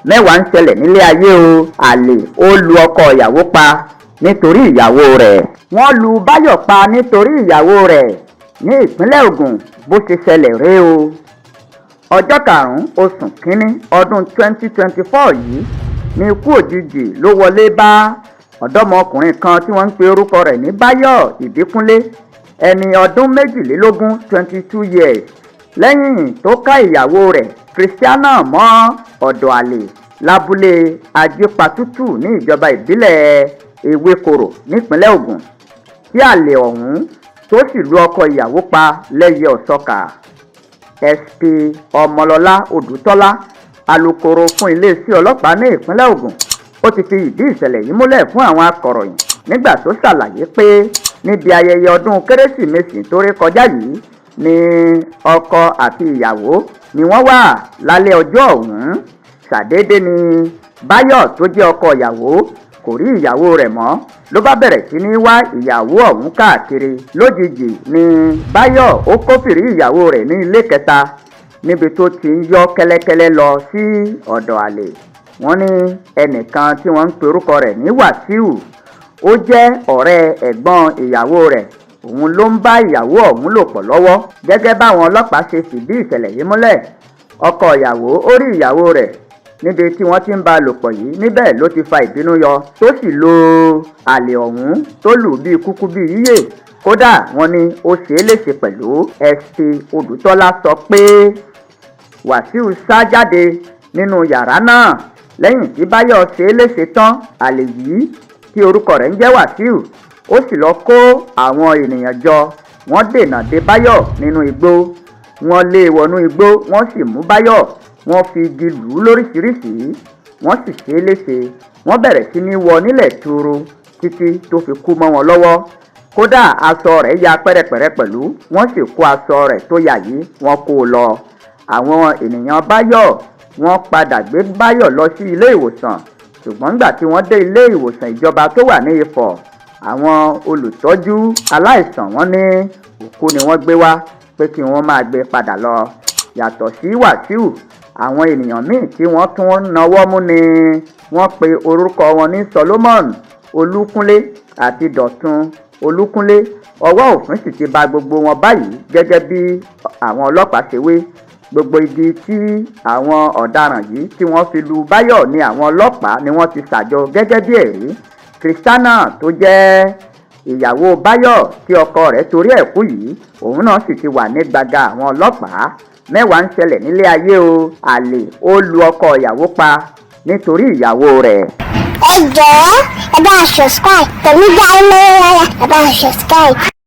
Mẹ́wàá ń ṣẹlẹ̀ nílé ayé o. Àlè ó lu ọkọ ìyàwó pa nítorí ìyàwó rẹ̀. Wọ́n lu Báyọ̀ pa nítorí ìyàwó rẹ̀ ní ìpínlẹ̀ Ògùn. Bó ṣe ṣẹlẹ̀ rèé o. Ọjọ́ 5 oṣù kínní ọdún 2024 yìí ní ikú òjijì ló wọlé bá ọ̀dọ́mọkùnrin kan tí wọ́n ń pe orúkọ rẹ̀ ní Báyọ̀ Ìbíkúnlé, ẹni ọdún 22, 22 years, lẹ́yìn tó ká ìyàwó rẹ̀ Christiana mọ́ ọ̀dọ̀ àlè lábúlé Ajípatútù ní ìjọba ìbílẹ̀ Ewékòró nípínlẹ̀ Ògùn, tí àlè ọ̀hún tó sì lu ọkọ ìyàwó pa lẹ́yẹ-ò-sọkà. SP Ọmọlọ́lá Odùtọ́lá, alūkkóró fún iléeṣẹ́ ọlọ́pàá ní ìpínlẹ̀ Ògùn, ó ti fi ìdí ìṣẹ̀lẹ̀ yìí múlẹ̀ fún àwọn akọ̀ròyìn nígbà tó ṣàlàyé pé níbi ayẹyẹ ọdún Kérésìmesì tó ré kọjá yìí ni ọkọ àti ìyàwó ni wọ́n wà lálẹ́ ọjọ́ ọ̀hún. Ṣàdédé ni Báyọ̀ tó jẹ́ ọkọ ìyàwó kò rí ìyàwó rẹ̀ mọ́, ló bá bẹ̀rẹ̀ sí ní wá ìyàwó ọ̀hún káàkiri. Lójijì ni Báyọ̀ ó kófìrí ìyàwó rẹ̀ ní ilé kẹta níbi tó ti ń yọ́ kẹ́lẹ́kẹ́lẹ́ lọ sí ọ̀dọ̀ àlè. Wọ́n ní ẹnìkan tí wọ́n ń pe orúkọ rẹ̀ ní Wàsíù, ó jẹ́ ọ̀rẹ́ ẹ̀gbọ́n ìyàwó rẹ̀, òun ló ń bá ìyàwó ọ̀hún lò pọ̀ lọ́wọ́. Gẹ́gẹ́ báwọn ọlọ́pàá ṣe fìdí ìṣẹ̀lẹ̀ yìí múlẹ̀, ọkọ ìyàwó ó rí ìyàwó rẹ̀ níbi tí wọ́n ti ń bá a lò pọ̀ yìí. Níbẹ̀ ló ti fa ìbínú yọ, tó sì lo àlè ọ̀hún tó lù bíi kúkú bíi yíyè. Kódà, wọ́n ní ó ṣe é léṣe pẹ̀lú. SP Odùtọ́lá sọ pé Wàsíù sá jáde nínú yàrá náà lẹ́yìn tí Báyọ̀ ṣe é léṣe tán. Àlè yìí tí orúkọ rẹ̀ ń jẹ́ Wàsíù, ó sì lọ kó àwọn ènìyàn jọ, wọ́n dènà de Báyọ̀ nínú igbó, wọ́n lé e wọnú igbó, wọ́n sì mú Báyọ̀, wọ́n fi igi lù ú lóríṣìíríṣìí, wọ́n sì ṣe é léṣe. Wọ́n bẹ̀rẹ̀ sí ní wọ́ nílẹ̀ tuuru títí tó fi kú mọ́ wọn lọ́wọ́. Kódà, aṣọ rẹ̀ ya pẹ́rẹpẹ̀rẹ pẹ̀lú. Wọ́n sì kó aṣọ rẹ̀ tó yà yìí, wọ́n kó o lọ. Àwọn ènìyàn Báyọ̀, wọ́n padà gbé Báyọ̀ lọ sí ilé ìwòsàn, ṣùgbọ́n nígbà tí wọ́n dé ilé ìwòsàn ìjọba tó wà ní Ifọ̀, àwọn olùtọ́jú aláìsàn, wọ́n ní òkú ni wọ́n gbé wá, pé kí wọ́n máa gbé padà lọ. Yàtọ̀ sí Wàsíù, àwọn ènìyàn míì tí wọ́n tún náwó mú ni wọ́n pe orúkọ wọn ní Solomon Olúkúnlé àti Dọ̀tun Olúkúnlé. Ọwọ́ òfin sì ti ba gbogbo wọn báyìí. Gẹ́gẹ́ bí àwọn ọlọ́pàá ṣe wí, gbogbo igi tí àwọn ọ̀daràn yìí tí wọ́n fi lu Báyọ̀ ní àwọn ọlọ́pàá ni wọ́n ti ṣàjọ gẹ́gẹ́ bí ẹ̀rí. Christiana tó jẹ́ ìyàwó Báyọ̀ tí ọkọ rẹ̀ torí ẹ̀ kú yìí, òun náà sì ti wà ní gbàgà àwọn ọlọ́pàá. Mẹ́wàá ń ṣẹlẹ̀ nílé ayé o. Àlè ó lu ọkọ ìyàwó pa nítorí ìyàwó rẹ̀. Ẹ jọ̀ọ́, ẹ bá a subscribe pẹ̀lú Dáímọ́lá, ẹ bá a subscribe.